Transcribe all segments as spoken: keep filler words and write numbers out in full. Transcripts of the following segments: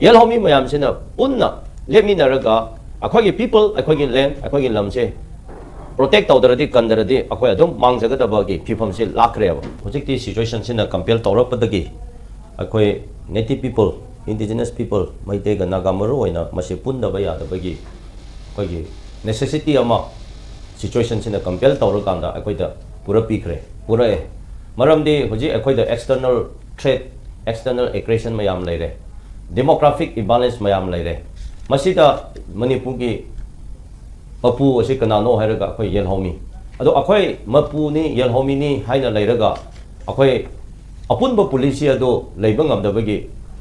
ꯌꯦꯜꯍꯧꯃꯤ ꯃꯌꯥꯝꯁꯤꯅ ꯄꯨꯟꯅ ꯂꯦꯞꯃꯤꯟꯅꯔꯒ ꯑꯩꯈꯣꯏꯒꯤ people, ꯑꯩꯈꯣꯏꯒꯤ land, ꯑꯩꯈꯣꯏꯒꯤ ꯂꯝꯁꯦ protect ꯇꯧꯗ꯭ꯔꯗꯤ, ꯀꯟꯗ꯭ꯔꯗꯤ ꯑꯩꯈꯣꯏ ꯑꯗꯨꯝ ꯃꯥꯡꯖꯒꯗꯕꯒꯤ ꯐꯤꯕꯝꯁꯤ ꯂꯥꯛꯈ꯭ꯔꯦꯕ꯫ ꯍꯧꯖꯤꯛꯇꯤ situationꯁꯤꯅ compel ꯇꯧꯔꯛꯄꯗꯒꯤ ꯑꯩꯈꯣꯏ native people, indigenous people, ꯃꯩꯇꯩꯒ Naga ꯃꯔꯨ ꯑꯣꯏꯅ ꯃꯁꯤ ꯄꯨꯟꯗꯕ ꯌꯥꯗꯕꯒꯤ ꯑꯩꯈꯣꯏꯒꯤ necessity ꯑꯃ situationꯁꯤꯅ compel ꯇꯧꯔꯀꯥꯟꯗ ꯑꯩꯈꯣꯏꯗ ꯄꯨꯔꯛꯄꯤꯈ꯭ꯔꯦ, ꯄꯨꯔꯛꯑꯦ꯫ ꯃꯔꯝꯗꯤ ꯍꯧꯖꯤꯛ ꯑꯩꯈꯣꯏꯗ external threat, external aggression ꯃꯌꯥꯝ ꯂꯩꯔꯦ, demographic imbalance ꯃꯌꯥꯝ ꯂꯩꯔꯦ꯫ ꯃꯁꯤꯗ ꯃꯅꯤꯄꯨꯔꯒꯤ ꯃꯄꯨ ꯑꯁꯤ ꯀꯅꯥꯅꯣ ꯍꯥꯏꯔꯒ ꯑꯩꯈꯣꯏ ꯌꯦꯜꯍꯧꯃꯤ꯫ ꯑꯗꯣ ꯑꯩꯈꯣꯏ ꯃꯄꯨꯅꯤ, ꯌꯦꯜꯍꯧꯃꯤꯅꯤ ꯍꯥꯏꯅ ꯂꯩꯔꯒ ꯑꯩꯈꯣꯏ ꯑꯄꯨꯟꯕ policy ꯑꯗꯨ ꯂꯩꯕ ꯉꯝꯗꯕꯒꯤ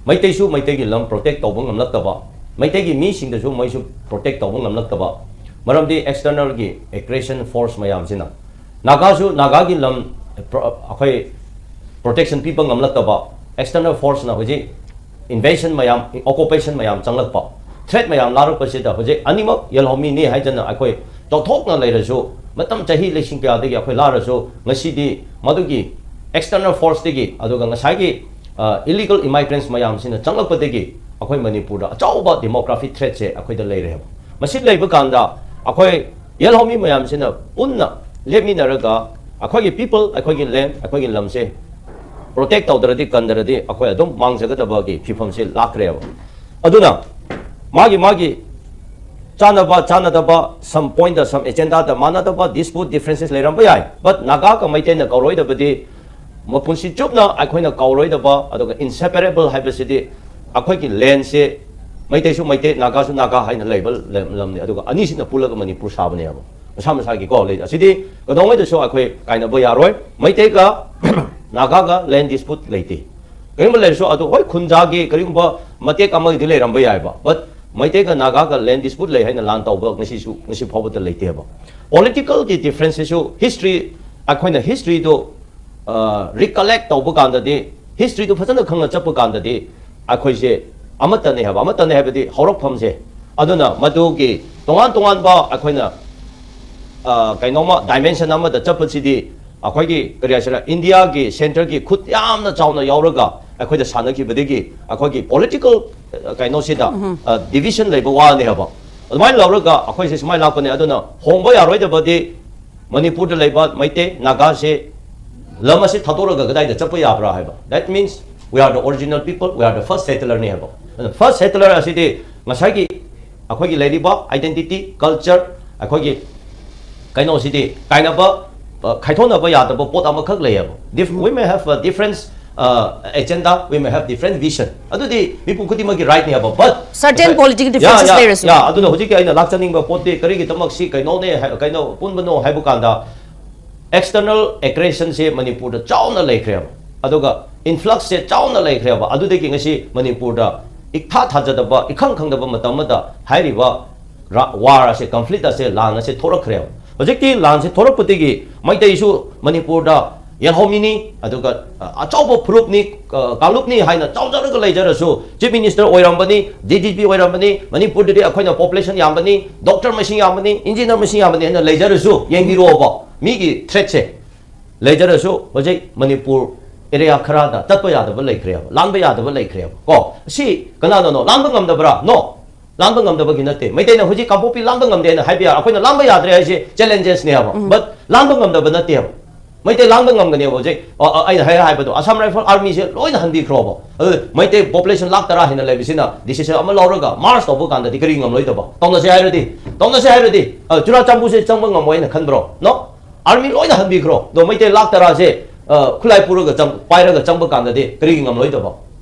ꯃꯩꯇꯩꯁꯨ ꯃꯩꯇꯩꯒꯤ ꯂꯝ protect ꯇꯧꯕ ꯉꯝꯂꯛꯇꯕ, ꯃꯩꯇꯩꯒꯤ ꯃꯤꯁꯤꯡꯗꯁꯨ ꯃꯣꯏꯁꯨ protect ꯇꯧꯕ ꯉꯝꯂꯛꯇꯕ, ꯃꯔꯝꯗꯤ externalꯒꯤ aggression force ꯃꯌꯥꯝꯁꯤꯅ ꯅꯥꯒꯥꯁꯨ ꯅꯥꯒꯥꯒꯤ ꯂꯝ pro- ꯑꯩꯈꯣꯏ protection ꯄꯤꯕ ꯉꯝꯂꯛꯇꯕ, external forceꯅ ꯍꯧꯖꯤꯛ invasion ꯃꯌꯥꯝ, occupation ꯃꯌꯥꯝ ꯆꯪꯂꯛꯄ, threat ꯃꯌꯥꯝ ꯂꯥꯛꯂꯛꯄꯁꯤꯗ ꯍꯧꯖꯤꯛ ꯑꯅꯤꯃꯛ ꯌꯦꯜꯍꯧꯃꯤꯅꯤ ꯍꯥꯏꯗꯅ ꯑꯩꯈꯣꯏ ꯆꯥꯎꯊꯣꯛꯅ ꯂꯩꯔꯁꯨ, ꯃꯇꯝ ꯆꯍꯤ ꯂꯤꯁꯤꯡ ꯀꯌꯥꯗꯒꯤ ꯑꯩꯈꯣꯏ ꯂꯥꯛꯂꯁꯨ, ꯉꯁꯤꯗꯤ ꯃꯗꯨꯒꯤ external forceꯇꯒꯤ, ꯑꯗꯨꯒ ꯉꯁꯥꯏꯒꯤ ꯑ, illegal immigrants ꯃꯌꯥꯝꯁꯤꯅ ꯆꯪꯂꯛꯄꯗꯒꯤ ꯑꯩꯈꯣꯏ ꯃꯅꯤꯄꯨꯔꯗ ꯑꯆꯧꯕ demographic threatꯁꯦ ꯑꯩꯈꯣꯏꯗ ꯂꯩꯔꯦꯕ꯫ ꯃꯁꯤ ꯂꯩꯕ ꯀꯥꯟꯗ ꯑꯩꯈꯣꯏ ꯌꯦꯜꯍꯧꯃꯤ ꯃꯌꯥꯝꯁꯤꯅ ꯄꯨꯟꯅ ꯂꯦꯞꯃꯤꯟꯅꯔꯒ ꯑꯩꯈꯣꯏꯒꯤ people, ꯑꯩꯈꯣꯏꯒꯤ land, ꯑꯩꯈꯣꯏꯒꯤ ꯂꯝꯁꯦ protect ꯇꯧꯗ꯭ꯔꯗꯤ, ꯀꯟꯗ꯭ꯔꯗꯤ ꯑꯩꯈꯣꯏ ꯑꯗꯨꯝ ꯃꯥꯡꯖꯒꯗꯕꯒꯤ ꯐꯤꯕꯝꯁꯦ ꯂꯥꯛꯈ꯭ꯔꯦꯕ꯫ ꯑꯗꯨꯅ ꯃꯥꯒꯤ ꯃꯥꯒꯤ ꯆꯥꯟꯅꯕ ꯆꯥꯟꯅꯗꯕ, some pointꯇ, some agendaꯗ ꯃꯥꯟꯅꯗꯕ dispute differences ꯂꯩꯔꯝꯕ ꯌꯥꯏ, but ꯅꯥꯒꯥꯒ ꯃꯩꯇꯩꯅ ꯀꯧꯔꯣꯏꯗꯕꯗꯤ ꯃꯄꯨꯟꯁꯤ ꯆꯨꯞꯅ ꯑꯩꯈꯣꯏꯅ ꯀꯧꯔꯣꯏꯗꯕ, ꯑꯗꯨꯒ inseparable ꯍꯥꯏꯕꯁꯤꯗꯤ ꯑꯩꯈꯣꯏꯒꯤ landꯁꯦ ꯃꯩꯇꯩꯁꯨ ꯃꯩꯇꯩ, ꯅꯥꯒꯥꯁꯨ ꯅꯥꯒꯥ ꯍꯥꯏꯅ ꯂꯩꯕ ꯂꯝ- ꯂꯝꯅꯤ, ꯑꯗꯨꯒ ꯑꯅꯤꯁꯤꯅ ꯄꯨꯜꯂꯒ ꯃꯅꯤꯄꯨꯔ ꯁꯥꯕꯅꯦꯕ꯫ ꯃꯁꯥ ꯃꯁꯥꯒꯤꯀꯣ ꯂꯩ꯫ ꯑꯁꯤꯗꯤ ꯀꯩꯗꯧꯉꯩꯗꯁꯨ ꯑꯩꯈꯣꯏ ꯀꯥꯏꯅꯕ ꯌꯥꯔꯣꯏ꯫ ꯃꯩꯇꯩꯒ ꯅꯥꯒꯥꯒ land dispute ꯂꯩꯇꯦ꯫ ꯀꯔꯤꯒꯨꯝꯕ ꯂꯩꯔꯁꯨ ꯑꯗꯨ ꯍꯣꯏ ꯈꯨꯟꯖꯥꯒꯤ ꯀꯔꯤꯒꯨꯝꯕ ꯃꯇꯦꯛ ꯑꯃꯒꯤꯗꯤ ꯂꯩꯔꯝꯕ ꯌꯥꯏꯕ, but ꯃꯩꯇꯩꯒ ꯅꯥꯒꯥꯒ land dispute ꯂꯩ ꯍꯥꯏꯅ ꯂꯥꯟ ꯇꯧꯕ ꯉꯁꯤꯁꯨ, ꯉꯁꯤ ꯐꯥꯎꯕꯗ ꯂꯩꯇꯦꯕ꯫ Politicalꯒꯤ differenceꯁꯤꯁꯨ history, ꯑꯩꯈꯣꯏꯅ historyꯗꯨ recollect ꯇꯧꯕ ꯀꯥꯟꯗꯗꯤ, historyꯗꯨ ꯐꯖꯅ ꯈꯪꯅ ꯆꯠꯄ ꯀꯥꯟꯗꯗꯤ ꯑꯩꯈꯣꯏꯁꯦ ꯑꯃꯠꯇꯅꯦ ꯍꯥꯏꯕ, ꯑꯃꯠꯇꯅꯦ ꯍꯥꯏꯕꯗꯤ ꯍꯧꯔꯛꯐꯝꯁꯦ꯫ ꯑꯗꯨꯅ ꯃꯗꯨꯒꯤ ꯇꯣꯉꯥꯟ ꯇꯣꯉꯥꯟꯕ ꯑꯩꯈꯣꯏꯅ ꯑ, ꯀꯩꯅꯣꯝꯃ dimension ꯑꯃꯗ ꯆꯠꯄꯁꯤꯗꯤ ꯑꯩꯈꯣꯏꯒꯤ ꯀꯔꯤ ꯍꯥꯏꯁꯤꯔꯥ, ꯏꯟꯗꯤꯌꯥꯒꯤ centreꯒꯤ ꯈꯨꯠ ꯌꯥꯝꯅ ꯆꯥꯎꯅ ꯌꯥꯎꯔꯒ ꯑꯩꯈꯣꯏꯗ ꯁꯥꯟꯅꯈꯤꯕꯗꯒꯤ ꯑꯩꯈꯣꯏꯒꯤ ꯄꯣꯂꯤꯇꯤꯀꯦꯜ ꯀꯩꯅꯣꯁꯤꯗ ꯗꯤꯚꯤꯖꯟ ꯂꯩꯕ ꯋꯥꯅꯦ ꯍꯥꯏꯕ꯫ ꯑꯗꯨꯃꯥꯏꯅ ꯂꯧꯔꯒ ꯑꯩꯈꯣꯏꯁꯦ ꯁꯨꯃꯥꯏꯅ ꯂꯥꯛꯄꯅꯦ꯫ ꯑꯗꯨꯅ ꯍꯣꯡꯕ ꯌꯥꯔꯣꯏꯗꯕꯗꯤ ꯃꯅꯤꯄꯨꯔꯗ ꯂꯩꯕ ꯃꯩꯇꯩ ꯅꯥꯒꯥꯁꯦ ꯂꯝ ꯑꯁꯤ ꯊꯥꯗꯣꯔꯒ ꯀꯗꯥꯏꯗ ꯆꯠꯄ ꯌꯥꯕ꯭ꯔꯥ ꯍꯥꯏꯕ꯫ That means we are the original people, we are the first settler ꯅꯤ ꯍꯥꯏꯕ꯫ ꯑꯗꯨꯅ ꯐꯥꯔꯁ ꯁꯦꯇꯂꯔ ꯑꯁꯤꯗꯤ ꯉꯁꯥꯏꯒꯤ ꯑꯩꯈꯣꯏꯒꯤ ꯂꯩꯔꯤꯕ identity, culture, ꯑꯩꯈꯣꯏꯒꯤ ꯀꯩꯅꯣꯁꯤꯗꯤ ꯀꯥꯏꯅꯕ, ꯑ, ꯈꯥꯏꯊꯣꯛꯅꯕ ꯌꯥꯗꯕ ꯄꯣꯠ ꯑꯃꯈꯛ ꯂꯩꯌꯦꯕ꯫ Dif- we may have a difference, uh, agenda, we may have different vision. ꯑꯗꯨꯗꯤ ꯃꯤꯄꯨꯝ ꯈꯨꯗꯤꯡꯃꯛꯀꯤ ꯔꯥꯏꯠꯅꯦꯕ꯫ But certain political differences ꯂꯩꯔꯁꯨ꯫ ꯌꯥ, ꯑꯗꯨꯅ ꯍꯧꯖꯤꯛꯀꯤ ꯑꯩꯅ ꯂꯥꯛꯆꯅꯤꯡꯕ ꯄꯣꯠꯇꯤ ꯀꯔꯤꯒꯤꯗꯃꯛ ꯁꯤ ꯀꯩꯅꯣꯅꯦ ꯍꯥꯏ- ꯀꯩꯅꯣ ꯄꯨꯟꯕꯅꯣ ꯍꯥꯏꯕ ꯀꯥꯟꯗ, external aggressionꯁꯦ ꯃꯅꯤꯄꯨꯔꯗ ꯆꯥꯎꯅ ꯂꯩꯈ꯭ꯔꯦꯕ꯫ ꯑꯗꯨꯒ influxꯁꯦ ꯆꯥꯎꯅ ꯂꯩꯈ꯭ꯔꯦꯕ꯫ ꯑꯗꯨꯗꯒꯤ ꯉꯁꯤ ꯃꯅꯤꯄꯨꯔꯗ ꯏꯊꯥ ꯊꯥꯖꯗꯕ, ꯏꯈꯪ ꯈꯪꯗꯕ ꯃꯇꯝ ꯑꯃꯗ ꯍꯥꯏꯔꯤꯕ ꯋꯥꯔ ꯑꯁꯦ, ꯀꯟꯐ꯭ꯂꯤꯛ ꯑꯁꯦ, ꯂꯥꯟ ꯑꯁꯦ ꯊꯣꯛꯂꯛꯈ꯭ꯔꯦꯕ꯫ ꯍꯧꯖꯤꯛꯇꯤ ꯂꯥꯟꯁꯦ ꯊꯣꯛꯂꯛꯄꯗꯒꯤ ꯃꯩꯇꯩꯁꯨ ꯃꯅꯤꯄꯨꯔꯗ ꯌꯦꯜꯍꯧꯃꯤꯅꯤ, ꯑꯗꯨꯒ, ꯑ, ꯑꯆꯧꯕ ꯐꯨꯔꯨꯞꯅꯤ, ꯑ, ꯀꯥꯡꯂꯨꯞꯅꯤ ꯍꯥꯏꯅ ꯆꯥꯎꯖꯔꯒ ꯂꯩꯖꯔꯁꯨ, chief minister ꯑꯣꯏꯔꯝꯕꯅꯤ, D G P ꯑꯣꯏꯔꯝꯕꯅꯤ, ꯃꯅꯤꯄꯨꯔꯗꯗꯤ ꯑꯩꯈꯣꯏꯅ ꯄꯣꯄꯨꯂꯦꯁꯟ ꯌꯥꯝꯕꯅꯤ, ꯗꯣꯛꯇꯔ ꯃꯁꯤꯡ ꯌꯥꯝꯕꯅꯤ, ꯏꯟꯖꯤꯅꯤꯌꯔ ꯃꯁꯤꯡ ꯌꯥꯝꯕꯅꯤ ꯍꯥꯏꯅ ꯂꯩꯖꯔꯁꯨ, ꯌꯦꯡꯕꯤꯔꯣꯕ, ꯃꯤꯒꯤ ꯊ꯭ꯔꯦꯠꯁꯦ ꯂꯩꯖꯔꯁꯨ, ꯍꯧꯖꯤꯛ ꯃꯅꯤꯄꯨꯔ ꯑꯦꯔꯤꯌꯥ ꯈꯔꯗ ꯆꯠꯄ ꯌꯥꯗꯕ ꯂꯩꯈ꯭ꯔꯦꯕ, ꯂꯥꯟꯕ ꯌꯥꯗꯕ ꯂꯩꯈ꯭ꯔꯦꯕ꯫ ꯀꯣ, ꯁꯤ ꯀꯅꯥꯅꯅꯣ? ꯂꯥꯟꯕ ꯉꯝꯗꯕ꯭ꯔꯥ? ꯅꯣ, ꯂꯥꯟꯕ ꯉꯝꯗꯕꯒꯤ ꯅꯠꯇꯦ꯫ ꯃꯩꯇꯩꯅ ꯍꯧꯖꯤꯛ ꯀꯥꯡꯄꯣꯛꯄꯤ ꯂꯥꯟꯕ ꯉꯝꯗꯦ ꯍꯥꯏꯅ ꯍꯥꯏꯕ ꯌꯥꯔ, ꯑꯩꯈꯣꯏꯅ ꯂꯥꯟꯕ ꯌꯥꯗ꯭ꯔꯦ ꯍꯥꯏꯁꯦ ꯆꯦꯂꯦꯟꯖꯦꯁꯅꯦꯕ꯫ ꯕꯠ ꯂꯥꯟꯕ ꯉꯝꯗꯕ ꯅꯠꯇꯦꯕ꯫ ꯃꯩꯇꯩ ꯂꯥꯟꯕ ꯉꯝꯒꯅꯦꯕ꯫ ꯍꯧꯖꯤꯛ, ꯑ, ꯑ, ꯑꯩꯅ ꯍꯥꯏ ꯍꯥꯏꯕꯗꯣ, ꯑꯁꯥꯝ ꯔꯥꯏꯐꯜ ꯑꯥꯔꯃꯤꯁꯦ ꯂꯣꯏꯅ ꯍꯟꯕꯤꯈ꯭ꯔꯣꯕ꯫ ꯑꯗꯨ ꯃꯩꯇꯩ ꯄꯣꯄꯨꯂꯦꯁꯟ ꯂꯥꯛ ꯇꯔꯥ ꯍꯦꯟꯅ ꯂꯩꯕꯁꯤꯅ ꯗꯤꯁꯤꯖꯟ ꯑꯃ ꯂꯧꯔꯒ ꯃꯥꯔꯆ ꯇꯧꯕ ꯀꯥꯟꯗꯗꯤ ꯀꯔꯤ ꯉꯝꯂꯣꯏꯗꯕ? ꯇꯧꯅꯁꯦ ꯍꯥꯏꯔꯗꯤ, ꯇꯧꯅꯁꯦ ꯍꯥꯏꯔꯗꯤ, ꯑ, ꯆꯨꯔꯥꯆꯥꯟꯄꯨꯔꯁꯦ ꯆꯪꯕ ꯉꯝꯃꯣꯏ ꯍꯥꯏꯅ ꯈꯟꯕ꯭ꯔꯣ? ꯅꯣ꯫ ꯑꯥꯔꯃꯤ ꯂꯣꯏꯅ ꯍꯟꯕꯤꯈ꯭ꯔꯣ꯫ ꯑꯗꯣ ꯃꯩꯇꯩ ꯂꯥꯛ ꯇꯔꯥꯁꯦ, ꯑ, ꯈꯨꯠꯂꯥꯏ ꯄꯨꯔꯒ ꯆꯪ-, ꯄꯥꯏꯔꯒ ꯆꯪꯕ ꯀꯥꯟꯗꯗꯤ ꯀꯔꯤꯒꯤ ꯉꯝꯂꯣꯏꯗꯕ?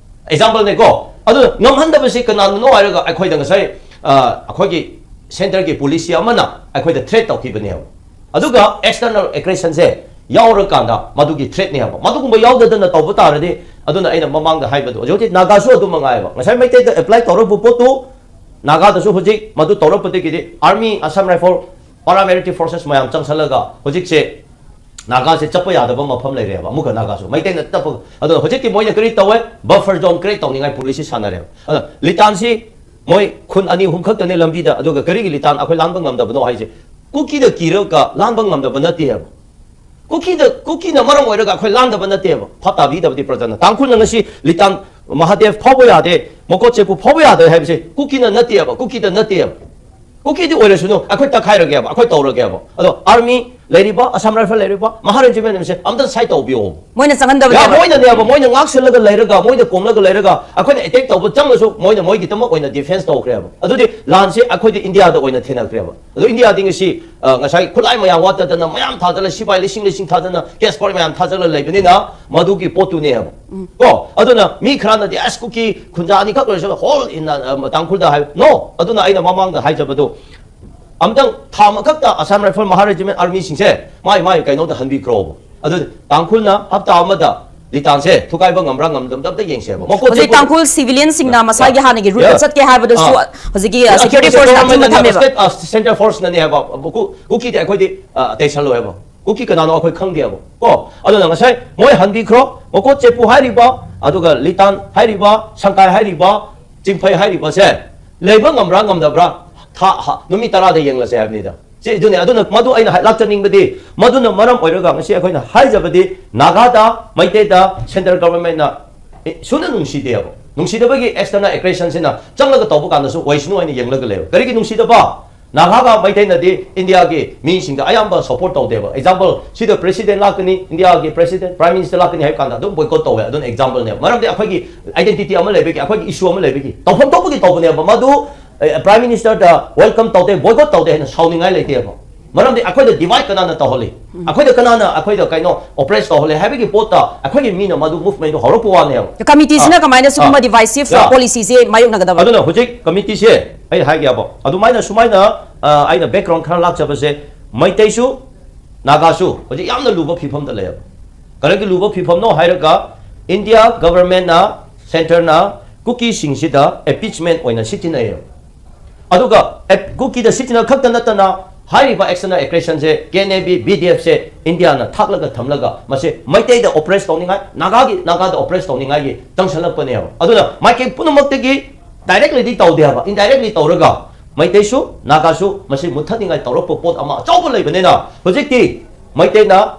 ꯑꯦꯛꯖꯥꯝꯄꯜꯅꯦꯀꯣ꯫ ꯑꯗꯨ ꯉꯝꯍꯟꯗꯕꯁꯤ ꯀꯅꯥꯅꯅꯣ ꯍꯥꯏꯔꯒ ꯑꯩꯈꯣꯏꯗ ꯉꯁꯥꯏ, ꯑ, ꯑꯩꯈꯣꯏꯒꯤ ꯁꯦꯟꯇꯔꯒꯤ ꯄꯣꯂꯤꯁꯤ ꯑꯃꯅ ꯑꯩꯈꯣꯏꯗ ꯊ꯭ꯔꯦꯠ ꯇꯧꯈꯤꯕꯅꯦꯕ꯫ ꯑꯗꯨꯒ ꯑꯦꯛꯁꯇꯔꯅꯦꯜ ꯑꯦꯒ꯭ꯔꯦꯁꯟꯁꯦ ꯌꯥꯎꯔꯀꯥꯟꯗ ꯃꯗꯨꯒꯤ ꯊ꯭ꯔꯦꯠꯅꯦꯕ꯫ ꯃꯗꯨꯒꯨꯝꯕ ꯌꯥꯎꯗꯗꯅ ꯇꯧꯕ ꯇꯥꯔꯗꯤ, ꯑꯗꯨꯅ ꯑꯩꯅ ꯃꯃꯥꯡꯗ ꯍꯥꯏꯕꯗꯣ, ꯍꯧꯖꯤꯛ ꯍꯧꯖꯤꯛ ꯅꯥꯒꯥꯁꯨ ꯑꯗꯨ ꯃꯉꯥꯏꯕ꯫ ꯉꯁꯥꯏ ꯃꯩꯇꯩꯗ ꯑꯦꯄ꯭ꯂꯥꯏ ꯇꯧꯔꯛꯄ ꯄꯣꯠꯇꯨ ꯅꯥꯒꯥꯗꯁꯨ ꯍꯧꯖꯤꯛ ꯃꯗꯨ ꯇꯧꯔꯛꯄꯗꯒꯤꯗꯤ ꯑꯥꯔꯃꯤ, ꯑꯁꯥꯝ ꯔꯥꯏꯐꯜ, ꯄꯥꯔꯥꯃꯤꯂꯤꯇꯔꯤ ꯐꯣꯔꯁꯦꯁ ꯃꯌꯥꯝ ꯆꯪꯁꯜꯂꯒ ꯍꯧꯖꯤꯛꯁꯦ ꯅꯥꯒꯥꯁꯦ ꯆꯠꯄ ꯌꯥꯗꯕ ꯃꯐꯝ ꯂꯩꯔꯦꯕ꯫ ꯑꯃꯨꯛꯀ ꯅꯥꯒꯥꯁꯨ ꯃꯩꯇꯩꯅ ꯆꯠꯄ, ꯑꯗꯣ ꯍꯧꯖꯤꯛꯇꯤ ꯃꯣꯏꯅ ꯀꯔꯤ ꯇꯧꯋꯦ? ꯕꯐꯔ ꯖꯣꯟ ꯀ꯭ꯔꯤꯌꯦꯠ ꯇꯧꯅꯤꯡꯉꯥꯏ ꯄꯣꯂꯤꯁꯤ ꯁꯥꯟꯅꯔꯦꯕ꯫ ꯑꯗꯣ ꯂꯤꯇꯥꯟꯁꯤ ꯃꯣꯏ ꯈꯨꯟ ꯑꯅꯤ ꯑꯍꯨꯝ ꯈꯛꯇꯅꯦ ꯂꯝꯕꯤꯗ, ꯑꯗꯨꯒ ꯀꯔꯤꯒꯤ ꯂꯤꯇꯥꯟ ꯑꯩꯈꯣꯏ ꯂꯥꯟꯕ ꯉꯝꯗꯕꯅꯣ ꯍꯥꯏꯁꯦ? ꯀꯨꯀꯤꯗ ꯀꯤꯔꯒ ꯂꯥꯟꯕ ꯉꯝꯗꯕ ꯅꯠꯇꯦꯕ꯫ ꯀꯨꯀꯤꯗ, ꯀꯨꯀꯤꯅ ꯃꯔꯝ ꯑꯣꯏꯔꯒ ꯑꯩꯈꯣꯏ ꯂꯥꯟꯗꯕ ꯅꯠꯇꯦꯕ꯫ ꯚꯥꯞ ꯇꯥꯕꯤꯗꯕꯗꯤ ꯄ꯭ꯔꯖꯥꯅ꯫ ꯇꯥꯡꯈꯨꯜꯅ ꯉꯁꯤ ꯂꯤꯇꯥꯟ ꯃꯍꯥꯗꯦꯕ ꯐꯥꯎꯕ ꯌꯥꯗꯦ, ꯃꯀꯣꯠ ꯆꯦꯄꯨ ꯐꯥꯎꯕ ꯌꯥꯗꯦ ꯍꯥꯏꯕꯁꯦ ꯀꯨꯀꯤꯅ ꯅꯠꯇꯦꯕ, ꯀꯨꯀꯤꯗ ꯅꯠꯇꯦꯕ꯫ ꯀꯨꯀꯤꯗꯤ ꯑꯣꯏꯔꯁꯅꯨ, ꯑꯩꯈꯣꯏ ꯇꯛꯈꯥꯏꯔꯒꯦꯕ, ꯑꯩꯈꯣꯏ ꯇꯧꯔꯒꯦꯕ꯫ ꯑꯗꯣ ꯑꯥꯔꯃꯤ ꯂꯩꯔꯤꯕ, ꯑꯁꯥꯝ ꯔꯥꯏꯐꯜ ꯂꯩꯔꯤꯕ, ꯃꯍꯥ ꯔꯦꯖꯤꯃꯦꯟꯁꯦ ꯑꯝꯇ ꯁꯥꯏꯠ ꯇꯧꯕꯤꯌꯣ꯫ ꯃꯣꯏꯅ ꯌꯥ, ꯆꯪꯍꯟꯗꯕꯅꯦꯕ꯫ ꯃꯣꯏꯅꯅꯦꯕ, ꯃꯣꯏꯅ ꯉꯥꯛꯁꯜꯂꯒ ꯂꯩꯔꯒ, ꯃꯣꯏꯅ ꯀꯣꯝꯂꯒ ꯂꯩꯔꯒ, ꯑꯩꯈꯣꯏꯅ ꯑꯦꯇꯦꯛ ꯇꯧꯕ ꯆꯪꯂꯁꯨ ꯃꯣꯏꯅ ꯃꯣꯏꯒꯤꯗꯃꯛ ꯑꯣꯏꯅ ꯗꯤꯐꯦꯟꯁ ꯇꯧꯈ꯭ꯔꯦꯕ꯫ ꯑꯗꯨꯗꯤ ꯂꯥꯟꯁꯦ ꯑꯩꯈꯣꯏꯗꯤ ꯏꯟꯗꯤꯌꯥꯗ ꯑꯣꯏꯅ ꯊꯦꯡꯅꯈ꯭ꯔꯦꯕ꯫ ꯑꯗꯣ ꯏꯟꯗꯤꯌꯥꯗꯤ ꯉꯁꯤ, ꯑ, ꯉꯁꯥꯏ ꯈꯨꯠꯂꯥꯏ ꯃꯌꯥꯝ ꯋꯥꯠꯇꯗꯅ ꯃꯌꯥꯝ ꯊꯥꯗꯅ, ꯁꯤꯐꯥꯏ ꯂꯤꯁꯤꯡ ꯂꯤꯁꯤꯡ ꯊꯥꯗꯅ, ꯀꯦꯁ ꯄꯥꯔ ꯃꯌꯥꯝ ꯊꯥꯗꯅ ꯂꯩꯕꯅꯤꯅ, ꯃꯗꯨꯒꯤ ꯄꯣꯠꯇꯨꯅꯦꯕ꯫ ꯎꯝ꯫ ꯀꯣ? ꯑꯗꯨꯅ ꯃꯤ ꯈꯔꯅꯗꯤ, "ꯑꯁ, ꯀꯨꯀꯤ ꯈꯨꯟꯖꯥ ꯑꯅꯤꯈꯛ ꯂꯣꯏꯁꯤꯜꯂ ꯍꯣꯜ ꯏꯟ, ꯑ, ꯇꯥꯡꯈꯨꯜꯗ" ꯍꯥꯏ꯫ No! ꯑꯗꯨꯅ ꯑꯩꯅ ꯃꯃꯥꯡꯗ ꯍꯥꯏꯖꯕꯗꯣ, ꯑꯝꯇꯪ ꯊꯥ ꯑꯃꯈꯛꯇ ꯑꯁꯥꯝ ꯔꯥꯏꯐꯜ ꯃꯍꯥ ꯔꯦꯖꯤꯃꯦꯟ ꯑꯥꯔꯃꯤꯁꯤꯡꯁꯦ ꯃꯥꯏ ꯃꯥꯏ ꯀꯩꯅꯣꯗ ꯍꯟꯕꯤꯈ꯭ꯔꯣꯕ꯫ ꯑꯗꯨ ꯇꯥꯡꯈꯨꯜꯅ ꯍꯞꯇꯥ ꯑꯃꯗ ꯂꯤꯇꯥꯟꯁꯦ ꯊꯨꯒꯥꯏꯕ ꯉꯝꯕ꯭ꯔꯥ ꯉꯝꯗꯕ꯭ꯔꯥ ꯑꯝꯇ ꯌꯦꯡꯁꯦꯕ꯫ ꯃꯀꯣꯛ ꯍꯧꯖꯤꯛ ꯆꯦꯠꯄ ꯇꯥꯡꯈꯨꯜ ꯁꯤꯚꯤꯂꯤꯌꯟꯁꯤꯡꯅ ꯃꯁꯥꯒꯤ ꯍꯥꯟꯅꯒꯤ ꯔꯨꯠꯇ ꯌꯥ꯫ ꯆꯠꯀꯦ ꯍꯥꯏꯕꯗꯁꯨ ꯑꯥ꯫ ꯍꯧꯖꯤꯛꯀꯤ, ꯑ, ꯑꯁꯤꯕꯨꯗꯤ ꯁꯦꯀ꯭ꯌꯨꯔꯤꯇꯤ ꯐꯣꯔꯁꯅ ꯑꯆꯨꯝꯕ ꯒꯣꯚꯔꯟꯃꯦꯟꯠꯅꯅꯦꯕ, ꯊꯝꯃꯦꯕ꯫ ꯁ꯭ꯇꯦꯠ, ꯑ, ꯁꯦꯟꯇ꯭ꯔꯦꯜ ꯐꯣꯔꯁꯅꯅꯦ ꯍꯥꯏꯕ꯫ ꯀꯨ-, ꯀꯨꯀꯤꯗꯤ ꯑꯩꯈꯣꯏꯗꯤ, ꯑ, ꯇꯩꯁꯜꯂꯣꯏ ꯍꯥꯏꯕ꯫ ꯀꯨꯀꯤ ꯀꯅꯥꯅꯣ ꯑꯩꯈꯣꯏ ꯈꯪꯗꯦꯕ꯫ ꯀꯣ? ꯑꯗꯨꯅ ꯉꯁꯥꯏ ꯃꯣꯏ ꯍꯟꯕꯤꯈ꯭ꯔꯣ, ꯃꯀꯣꯠ ꯆꯦꯄꯨ ꯍꯥꯏꯔꯤꯕ, ꯑꯗꯨꯒ ꯂꯤꯇꯥꯟ ꯍꯥꯏꯔꯤꯕ, ꯁꯪꯀꯥꯏ ꯍꯥꯏꯔꯤꯕ, ꯆꯤꯡꯐꯩ ꯍꯥꯏꯔꯤꯕꯁꯦ ꯂꯩꯕ ꯉꯝꯕ꯭ꯔꯥ ꯉꯝꯗꯕ꯭ꯔꯥ? ꯊꯥ, ꯍꯥ, ꯅꯨꯃꯤꯠ ꯇꯔꯥꯗ ꯌꯦꯡꯂꯁꯦ ꯍꯥꯏꯕꯅꯤꯗ꯫ ꯁꯤ ꯑꯗꯨꯅꯦ, ꯑꯗꯨꯅ ꯃꯗꯨ ꯑꯩꯅ ꯍꯥꯏ-, ꯂꯥꯛꯆꯅꯤꯡꯕꯗꯤ, ꯃꯗꯨꯅ ꯃꯔꯝ ꯑꯣꯏꯔꯒ ꯉꯁꯤ ꯑꯩꯈꯣꯏꯅ ꯍꯥꯏꯖꯕꯗꯤ, ꯅꯥꯒꯥꯗ, ꯃꯩꯇꯩꯗ ꯁꯦꯟꯇ꯭ꯔꯦꯜ ꯒꯣꯚꯔꯟꯃꯦꯟꯠꯅ, ꯑꯦ, ꯁꯨꯅ ꯅꯨꯡꯁꯤꯗꯦꯕ꯫ ꯅꯨꯡꯁꯤꯗꯕꯒꯤ external aggressionꯁꯤꯅ ꯆꯪꯂꯒ ꯇꯧꯕ ꯀꯥꯟꯗꯁꯨ ꯑꯣꯏꯁꯅꯨ ꯍꯥꯏꯅ ꯌꯦꯡꯂꯒ ꯂꯩꯕ꯫ ꯀꯔꯤꯒꯤ ꯅꯨꯡꯁꯤꯗꯕ? ꯅꯥꯒꯥꯒ ꯃꯩꯇꯩꯅꯗꯤ ꯏꯟꯗꯤꯌꯥꯒꯤ ꯃꯤꯁꯤꯡꯗ ꯑꯌꯥꯝꯕ ꯁꯄꯣꯔꯠ ꯇꯧꯗꯦꯕ꯫ ꯑꯦꯛꯖꯥꯝꯄꯜ, ꯁꯤꯗ ꯄ꯭ꯔꯦꯁꯤꯗꯦꯟꯠ ꯂꯥꯛꯀꯅꯤ, ꯏꯟꯗꯤꯌꯥꯒꯤ ꯄ꯭ꯔꯦꯁꯤꯗꯦꯟꯠ, ꯄ꯭ꯔꯥꯏꯝ ꯃꯤꯅꯤꯁꯇꯔ ꯂꯥꯛꯀꯅꯤ ꯍꯥꯏꯕ ꯀꯥꯟꯗ ꯑꯗꯨꯝ ꯕꯣꯏꯀꯣꯠ ꯇꯧꯋꯦ꯫ ꯑꯗꯨꯅ ꯑꯦꯛꯖꯥꯝꯄꯜꯅꯦꯕ꯫ ꯃꯔꯝꯗꯤ ꯑꯩꯈꯣꯏꯒꯤ ꯑꯥꯏꯗꯦꯟꯇꯤꯇꯤ ꯑꯃ ꯂꯩꯕꯒꯤ, ꯑꯩꯈꯣꯏꯒꯤ ꯏꯁꯨ ꯑꯃ ꯂꯩꯕꯒꯤ ꯇꯧꯐꯝ ꯊꯣꯛꯄꯒꯤ ꯇꯧꯕꯅꯦꯕ꯫ ꯃꯗꯨ, ꯑꯦ, ꯄ꯭ꯔꯥꯏꯝ ꯃꯤꯅꯤꯁꯇꯔꯗ ꯋꯦꯜꯀꯝ ꯇꯧꯗꯦ, ꯕꯣꯏꯀꯣꯠ ꯇꯧꯗꯦ ꯍꯥꯏꯅ ꯁꯥꯎꯅꯤꯡꯉꯥꯏ ꯂꯩꯇꯦꯕ꯫ ꯃꯔꯝꯗꯤ ꯑꯩꯈꯣꯏꯗ ꯗꯤꯚꯥꯏꯠ ꯀꯅꯥꯅ ꯇꯧꯍꯜꯂꯤ? ꯑꯩꯈꯣꯏꯗ ꯀꯅꯥꯅ ꯑꯩꯈꯣꯏꯗ ꯀꯩꯅꯣ ꯑꯣꯄ꯭ꯔꯦꯁ ꯇꯧꯍꯜꯂꯦ ꯍꯥꯏꯕꯒꯤ ꯄꯣꯠꯇ ꯑꯩꯈꯣꯏꯒꯤ ꯃꯤꯅ ꯃꯗꯨ ꯃꯨꯚꯃꯦꯟꯠꯇꯨ ꯍꯧꯔꯛꯄ ꯋꯥꯅꯦꯕ꯫ ꯀꯃꯤꯇꯤꯁꯤꯅ ꯑꯥ꯫ ꯀꯃꯥꯏꯅ ꯁꯤꯒꯨꯝꯕ ꯑꯥ꯫ ꯗꯤꯚꯥꯏꯁꯤꯚ ꯌꯥ꯫ ꯄꯣꯂꯤꯁꯤꯁꯦ ꯃꯥꯌꯣꯛꯅꯒꯗꯕ? ꯑꯗꯨꯅ ꯍꯧꯖꯤꯛ ꯀꯃꯤꯇꯤꯁꯦ ꯑꯩ ꯍꯥꯏꯒꯦꯕ, ꯑꯗꯨꯃꯥꯏꯅ ꯁꯨꯃꯥꯏꯅ, ꯑ, ꯑꯩꯅ ꯕꯦꯛꯒ꯭ꯔꯥꯎꯟ ꯈꯔ ꯂꯥꯛꯆꯕꯁꯦ, ꯃꯩꯇꯩꯁꯨ ꯅꯥꯒꯥꯁꯨ ꯍꯧꯖꯤꯛ ꯌꯥꯝꯅ ꯂꯨꯕ ꯐꯤꯕꯝꯗ ꯂꯩꯌꯦꯕ꯫ ꯀꯔꯤꯒꯤ ꯂꯨꯕ ꯐꯤꯕꯝꯅꯣ ꯍꯥꯏꯔꯒ, ꯏꯟꯗꯤꯌꯥ ꯒꯚꯔꯟꯃꯦꯟꯠꯅ, ꯁꯦꯟꯇꯔꯅ ꯀꯨꯀꯤꯁꯤꯡꯁꯤꯗ ꯑꯦꯄꯤꯁꯃꯦꯟꯠ ꯑꯣꯏꯅ ꯁꯤꯖꯤꯟꯅꯩꯌꯦꯕ꯫ ꯑꯗꯨꯒ ꯑꯦꯞ-, ꯀꯨꯀꯤꯗ ꯁꯤꯖꯤꯟꯅ ꯈꯛꯇ ꯅꯠꯇꯅ, ꯍꯥꯏꯔꯤꯕ external aggressionꯁꯦ, K N A B, B D ꯑꯦꯐꯁꯦ ꯏꯟꯗꯤꯌꯥꯅ ꯊꯥꯛꯂꯒ ꯊꯝꯂꯒ ꯃꯁꯦ ꯃꯩꯇꯩꯗ ꯑꯣꯄ꯭ꯔꯦꯁ ꯇꯧꯅꯤꯡꯉꯥꯏ, ꯅꯥꯒꯥꯒꯤ, ꯅꯥꯒꯥꯗ ꯑꯣꯄ꯭ꯔꯦꯁ ꯇꯧꯅꯤꯡꯉꯥꯏꯒꯤ ꯆꯪꯁꯜꯂꯛꯄꯅꯦꯕ꯫ ꯑꯗꯨꯅ ꯃꯥꯏꯀꯩ ꯄꯨꯝꯅꯃꯛꯇꯒꯤ directlyꯗꯤ ꯇꯧꯗꯦ ꯍꯥꯏꯕ, indirectly ꯇꯧꯔꯒ ꯃꯩꯇꯩꯁꯨ, ꯅꯥꯒꯥꯁꯨ ꯃꯁꯤ ꯃꯨꯠꯊꯠꯅꯤꯡꯉꯥꯏ ꯇꯧꯔꯛꯄ ꯄꯣꯠ ꯑꯃ ꯑꯆꯧꯕ ꯂꯩꯕꯅꯤꯅ, ꯍꯧꯖꯤꯛꯇꯤ ꯃꯩꯇꯩꯅ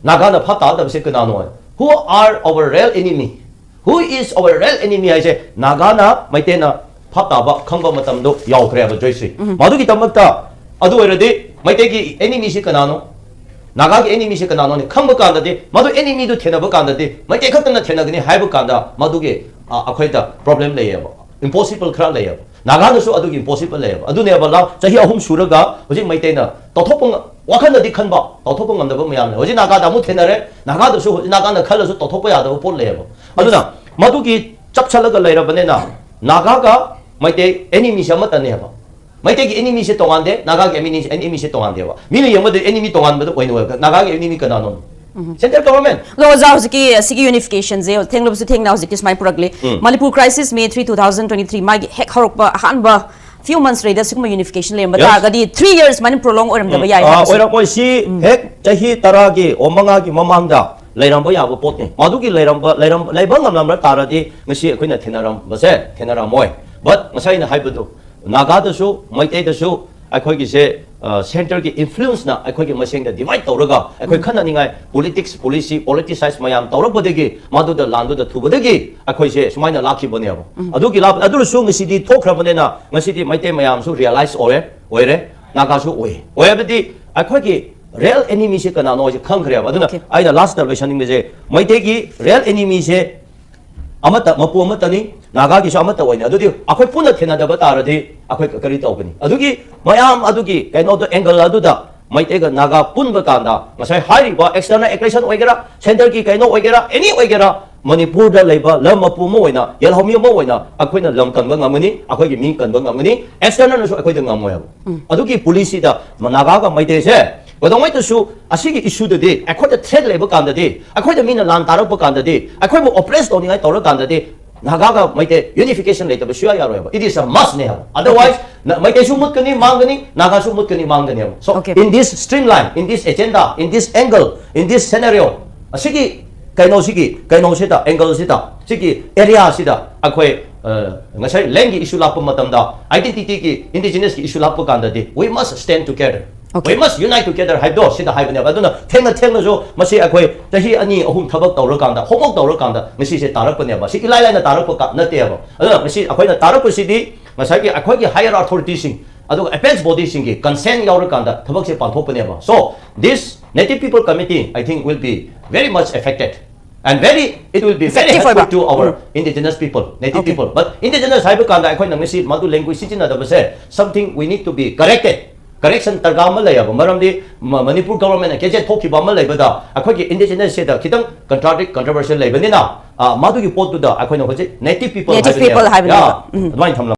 ꯅꯥꯒꯥꯅ ꯚꯥꯞ ꯇꯥꯗꯕꯁꯦ ꯀꯅꯥꯅꯣ? Who are our real enemy? Who is our real enemy ꯍꯥꯏꯁꯦ ꯅꯥꯒꯥꯅ ꯃꯩꯇꯩꯅ ꯚꯥꯞ ꯇꯥꯕ ꯈꯪꯕ ꯃꯇꯝꯗꯣ ꯌꯥꯎꯈ꯭ꯔꯦꯕ, ꯖꯣꯏꯁ꯭ꯔꯤ꯫ ꯎꯝ꯫ ꯃꯗꯨꯒꯤꯗꯃꯛꯇ ꯑꯗꯨ ꯑꯣꯏꯔꯗꯤ ꯃꯩꯇꯩꯒꯤ enemy ꯁꯤ ꯀꯅꯥꯅꯣ? ꯅꯥꯒꯥꯒꯤ enemy ꯁꯤ ꯀꯅꯥꯅꯣꯅꯦ ꯈꯪꯕ ꯀꯥꯟꯗꯗꯤ, ꯃꯗꯨ enemy ꯗꯨ ꯊꯦꯡꯅꯕ ꯀꯥꯟꯗꯗꯤ ꯃꯩꯇꯩ ꯈꯛꯇꯅ ꯊꯦꯡꯅꯒꯅꯤ ꯍꯥꯏꯕ ꯀꯥꯟꯗ ꯃꯗꯨꯒꯤ, ꯑ, ꯑꯩꯈꯣꯏꯗ problem ꯂꯩꯌꯦꯕ, impossible ꯈꯔ ꯂꯩꯌꯦꯕ꯫ ꯅꯥꯒꯥꯗꯁꯨ ꯑꯗꯨꯒꯤ impossible ꯂꯩꯌꯦꯕ꯫ ꯑꯗꯨꯅꯦꯕ ꯂꯥ-, ꯆꯍꯤ ꯑꯍꯨꯝ ꯁꯨꯔꯒ ꯍꯧꯖꯤꯛ ꯃꯩꯇꯩꯅ ꯇꯧꯊꯣꯛꯄ ꯉ-, ꯋꯥꯈꯜꯗꯗꯤ ꯈꯟꯕ, ꯇꯧꯊꯣꯛꯄ ꯉꯝꯗꯕ ꯃꯌꯥꯝ ꯂꯩ꯫ ꯍꯧꯖꯤꯛ ꯅꯥꯒꯥꯗ ꯑꯃꯨꯛ ꯊꯦꯡꯅꯔꯦ, ꯅꯥꯒꯥꯗꯁꯨ ꯍꯧꯖꯤꯛ ꯅꯥꯒꯥꯅ ꯈꯜꯂꯁꯨ ꯇꯧꯊꯣꯛꯄ ꯌꯥꯗꯕ ꯄꯣꯠ ꯂꯩꯌꯦꯕ꯫ ꯑꯗꯨꯅ ꯃꯗꯨꯒꯤ ꯆꯞꯁꯜꯂꯒ ꯂꯩꯔꯕꯅꯤꯅ ꯅꯥꯒꯥꯒ ꯃꯩꯇꯩ enemy ꯁꯦ ꯑꯃꯠꯇꯅꯦꯕ꯫ ꯃꯩꯇꯩꯒꯤ enemy ꯁꯦ ꯇꯣꯉꯥꯟꯗꯦ, ꯅꯥꯒꯥꯒꯤ enemy, enemy ꯁꯦ ꯇꯣꯉꯥꯟꯗꯦꯕ꯫ ꯃꯤꯅ ꯌꯦꯡꯕꯗ enemy ꯇꯣꯉꯥꯟꯕꯗ ꯑꯣꯏꯅ ꯑꯣꯏꯕ꯫ ꯅꯥꯒꯥꯒꯤ enemy ꯀꯅꯥꯅꯣ? Central government꯫ ꯑꯗꯣ ꯑꯣꯖꯥ, ꯍꯧꯖꯤꯛꯀꯤ ꯑꯁꯤꯒꯤ unification ꯁꯦ ꯊꯦꯡꯂꯕꯁꯨ ꯊꯦꯡꯅ ꯍꯧꯖꯤꯛꯀꯤ ꯁꯨꯃꯥꯏꯅ ꯄꯨꯔꯛꯂꯤ꯫ ꯎꯝ꯫ Manipur crisis May three, two thousand twenty three, ꯃꯥꯒꯤ ꯍꯦꯛ ꯍꯧꯔꯛꯄ ꯑꯍꯥꯟꯕ few months ꯂꯩꯗ ꯁꯤꯒꯨꯝꯕ unification ꯂꯩꯔꯝꯕ Yes꯫ ꯇꯥꯔꯒꯗꯤ three years ꯁꯨꯃꯥꯏꯅ prolong ꯑꯣꯏꯔꯝꯗꯕ ꯎꯝ, ꯌꯥꯏ ꯑꯥ, ꯍꯥꯏꯕꯁꯦ꯫ ꯑꯣꯏꯔꯝꯃꯣꯏ꯫ ꯁꯤ ꯎꯝ꯫ ꯍꯦꯛ ꯆꯍꯤ ꯇꯔꯥꯒꯤ ꯑꯣ ꯃꯉꯥꯒꯤ ꯃꯃꯥꯡꯗ ꯂꯩꯔꯝꯕ ꯌꯥꯕ ꯄꯣꯠꯅꯤ꯫ ꯃꯗꯨꯒꯤ ꯂꯩꯔꯝꯕ, ꯂꯩꯔꯝ-, ꯂꯩꯕ ꯉꯝꯂꯝꯕ ꯇꯥꯔꯗꯤ ꯉꯁꯤ ꯑꯩꯈꯣꯏꯅ ꯊꯦꯡꯅꯔꯝꯕꯁꯦ ꯊꯦꯡꯅꯔꯝꯃꯣꯏ꯫ But ꯉꯁꯥꯏ ꯑꯩꯅ ꯍꯥꯏꯕꯗꯨ, ꯅꯥꯒꯥꯗꯁꯨ, ꯃꯩꯇꯩꯗꯁꯨ ꯑꯩꯈꯣꯏꯒꯤꯁꯦ, ꯑ, centre ꯒꯤ influence ꯅ ꯑꯩꯈꯣꯏꯒꯤ ꯃꯁꯦꯟꯗ divide ꯇꯧꯔꯒ ꯑꯩꯈꯣꯏ ꯎꯝ꯫ ꯈꯠꯅꯅꯤꯡꯉꯥꯏ politics, policy, politicize ꯃꯌꯥꯝ ꯇꯧꯔꯛꯄꯗꯒꯤ, ꯃꯗꯨꯗ ꯂꯥꯟꯗꯨꯗ ꯊꯨꯕꯗꯒꯤ ꯑꯩꯈꯣꯏꯁꯦ ꯁꯨꯃꯥꯏꯅ ꯂꯥꯛꯈꯤꯕꯅꯦꯕ꯫ ꯎꯝ꯫ ꯑꯗꯨꯒꯤ ꯂꯥꯛ-, ꯑꯗꯨ ꯑꯣꯏꯔꯁꯨ ꯉꯁꯤꯗꯤ ꯊꯣꯛꯈ꯭ꯔꯕꯅꯤꯅ ꯉꯁꯤꯗꯤ ꯃꯩꯇꯩ ꯃꯌꯥꯝꯁꯨ realize ꯑꯣꯏꯔꯦ, ꯑꯣꯏꯔꯦ, ꯅꯥꯒꯥꯁꯨ ꯑꯣꯏ꯫ ꯑꯣꯏ ꯍꯥꯏꯕꯗꯤ ꯑꯩꯈꯣꯏꯒꯤ real enemy ꯁꯤ ꯀꯅꯥꯅꯣ ꯍꯥꯏꯁꯦ ꯈꯪꯈ꯭ꯔꯦꯕ꯫ ꯑꯗꯨꯅ Okay꯫ ꯑꯩꯅ last ꯇ ꯂꯣꯏꯁꯟꯅꯤꯡꯕꯁꯦ, ꯃꯩꯇꯩꯒꯤ real enemy ꯁꯦ ꯑꯃꯠꯇ, ꯃꯄꯨ ꯑꯃꯠꯇꯅꯤ, ꯅꯥꯒꯥꯒꯤꯁꯨ ꯑꯃꯠꯇ ꯑꯣꯏꯅꯤ꯫ ꯑꯗꯨꯗꯤ ꯑꯩꯈꯣꯏ ꯄꯨꯟꯅ ꯊꯦꯡꯅꯗꯕ ꯇꯥꯔꯗꯤ ꯑꯩꯈꯣꯏ ꯀ-, ꯀꯔꯤ ꯇꯧꯒꯅꯤ? ꯑꯗꯨꯒꯤ ꯃꯌꯥꯝ ꯑꯗꯨꯒꯤ ꯀꯩꯅꯣꯗꯣ, angle ꯑꯗꯨꯗ ꯃꯩꯇꯩꯒ ꯅꯥꯒꯥ ꯄꯨꯟꯕ ꯀꯥꯟꯗ ꯉꯁꯥꯏ ꯍꯥꯏꯔꯤꯕ external aggression ꯑꯣꯏꯒꯦꯔꯥ, centre ꯒꯤ ꯀꯩꯅꯣ ꯑꯣꯏꯒꯦꯔꯥ, any ꯑꯣꯏꯒꯦꯔꯥ, ꯃꯅꯤꯄꯨꯔꯗ ꯂꯩꯕ ꯂꯝ ꯃꯄꯨ ꯑꯃ ꯑꯣꯏꯅ, ꯌꯦꯜꯍꯧꯃꯤ ꯑꯃ ꯑꯣꯏꯅ ꯑꯩꯈꯣꯏꯅ ꯂꯝ ꯀꯟꯕ ꯉꯝꯒꯅꯤ, ꯑꯩꯈꯣꯏꯒꯤ ꯃꯤ ꯀꯟꯕ ꯉꯝꯒꯅꯤ, external ꯅꯁꯨ ꯑꯩꯈꯣꯏꯗ ꯉꯝꯃꯣꯏ ꯍꯥꯏꯕ꯫ ꯎꯝ꯫ ꯑꯗꯨꯒꯤ policy ꯗ ꯅꯥꯒꯥꯒ ꯃꯩꯇꯩꯁꯦ ꯀꯩꯗꯧꯉꯩꯗꯁꯨ ꯑꯁꯤꯒꯤ issue ꯗꯗꯤ ꯑꯩꯈꯣꯏꯗ threat ꯂꯩꯕ ꯀꯥꯟꯗꯗꯤ, ꯑꯩꯈꯣꯏꯗ ꯃꯤꯅ ꯂꯥꯟ ꯇꯥꯔꯛꯄ ꯀꯥꯟꯗꯗꯤ, ꯑꯩꯈꯣꯏꯕꯨ oppress ꯇꯧꯅꯤꯡꯉꯥꯏ ꯇꯧꯔ ꯀꯥꯟꯗꯗꯤ ꯅꯥꯒꯥꯒ ꯃꯩꯇꯩ unification ꯂꯩꯇꯕ ꯁꯨꯡꯌꯥ ꯌꯥꯔꯣꯏ ꯍꯥꯏꯕ꯫ It is a must ꯅꯦ ꯍꯥꯏꯕ꯫ Otherwise, ꯅ-, ꯃꯩꯇꯩꯁꯨ ꯃꯨꯠꯀꯅꯤ, ꯃꯥꯡꯒꯅꯤ, ꯅꯥꯒꯥꯁꯨ ꯃꯨꯠꯀꯅꯤ, ꯃꯥꯡꯒꯅꯤ ꯍꯥꯏꯕ꯫ So, Okay꯫ In this streamline, in this agenda, in this angle, in this scenario, ꯑꯁꯤꯒꯤ ꯀꯩꯅꯣꯁꯤꯒꯤ, ꯀꯩꯅꯣꯁꯤꯗ, angle ꯁꯤꯗ, ꯁꯤꯒꯤ area ꯁꯤꯗ ꯑꯩꯈꯣꯏ, ꯑ, ꯉꯁꯥꯏ land ꯒꯤ issue ꯂꯥꯛꯄ ꯃꯇꯝꯗ, identity ꯒꯤ, indigenous ꯀꯤ issue ꯂꯥꯛꯄ ꯀꯥꯟꯗꯗꯤ, we must stand together꯫ Okay. We must unite together ꯍꯥꯏꯕꯗꯣ ꯁꯤꯗ ꯍꯥꯏꯕꯅꯦꯕ꯫ ꯑꯗꯨꯅ ꯊꯦꯡꯅ ꯊꯦꯡꯅꯁꯨ ꯃꯁꯤ ꯑꯩꯈꯣꯏ ꯆꯍꯤ ꯑꯅꯤ ꯑꯍꯨꯝ ꯊꯕꯛ ꯇꯧꯔꯀꯥꯟꯗ, homework ꯇꯧꯔꯀꯥꯟꯗ ꯉꯁꯤꯁꯦ ꯇꯥꯔꯛꯄꯅꯦꯕ꯫ ꯁꯤ ꯏꯂꯥꯏ ꯂꯥꯏꯅ ꯇꯥꯔꯛꯄ ꯀ- ꯅꯠꯇꯦꯕ꯫ ꯑꯗꯨꯅ ꯉꯁꯤ ꯑꯩꯈꯣꯏꯅ ꯇꯥꯔꯛꯄꯁꯤꯗꯤ ꯉꯁꯥꯏꯒꯤ ꯑꯩꯈꯣꯏꯒꯤ higher authority ꯁꯤꯡ ꯑꯗꯨꯒ apex body ꯁꯤꯡꯒꯤ consent ꯌꯥꯎꯔꯀꯥꯟꯗ ꯊꯕꯛꯁꯦ ꯄꯥꯡꯊꯣꯛꯄꯅꯦꯕ꯫ So this Native People Committee, I think, will be very much affected and very, it will be very Effective helpful ꯑꯣꯏꯕ꯫ To our um. Indigenous people, Native Okay. People. But indigenous ꯍꯥꯏꯕ ꯀꯥꯟꯗ ꯑꯩꯈꯣꯏꯅ ꯉꯁꯤ ꯃꯗꯨ language ꯁꯤꯖꯤꯟꯅꯗꯕꯁꯦ, something we need to be corrected. Correction ꯗꯔꯀꯥꯔ ꯑꯃ ꯂꯩꯌꯦꯕ꯫ ꯃꯔꯝꯗꯤ ꯃ- ꯃꯅꯤꯄꯨꯔ government ꯅ gazette ꯊꯣꯛꯈꯤꯕ ꯑꯃ ꯂꯩꯕꯗ ꯑꯩꯈꯣꯏꯒꯤ indigenous ꯁꯤꯗ ꯈꯤꯇꯪ contradict, controversial ꯂꯩꯕꯅꯤꯅ, ꯑ, ꯃꯗꯨꯒꯤ ꯄꯣꯠꯇꯨꯗ ꯑꯩꯈꯣꯏꯅ ꯍꯧꯖꯤꯛ Native People Native ꯍꯥꯏꯕꯅꯦꯕ꯫ People ꯍꯥꯏꯕꯅꯦꯕ꯫ Yeah, ꯎꯝ꯫ ꯑꯗꯨꯃꯥꯏꯅ ꯊꯝꯂꯝ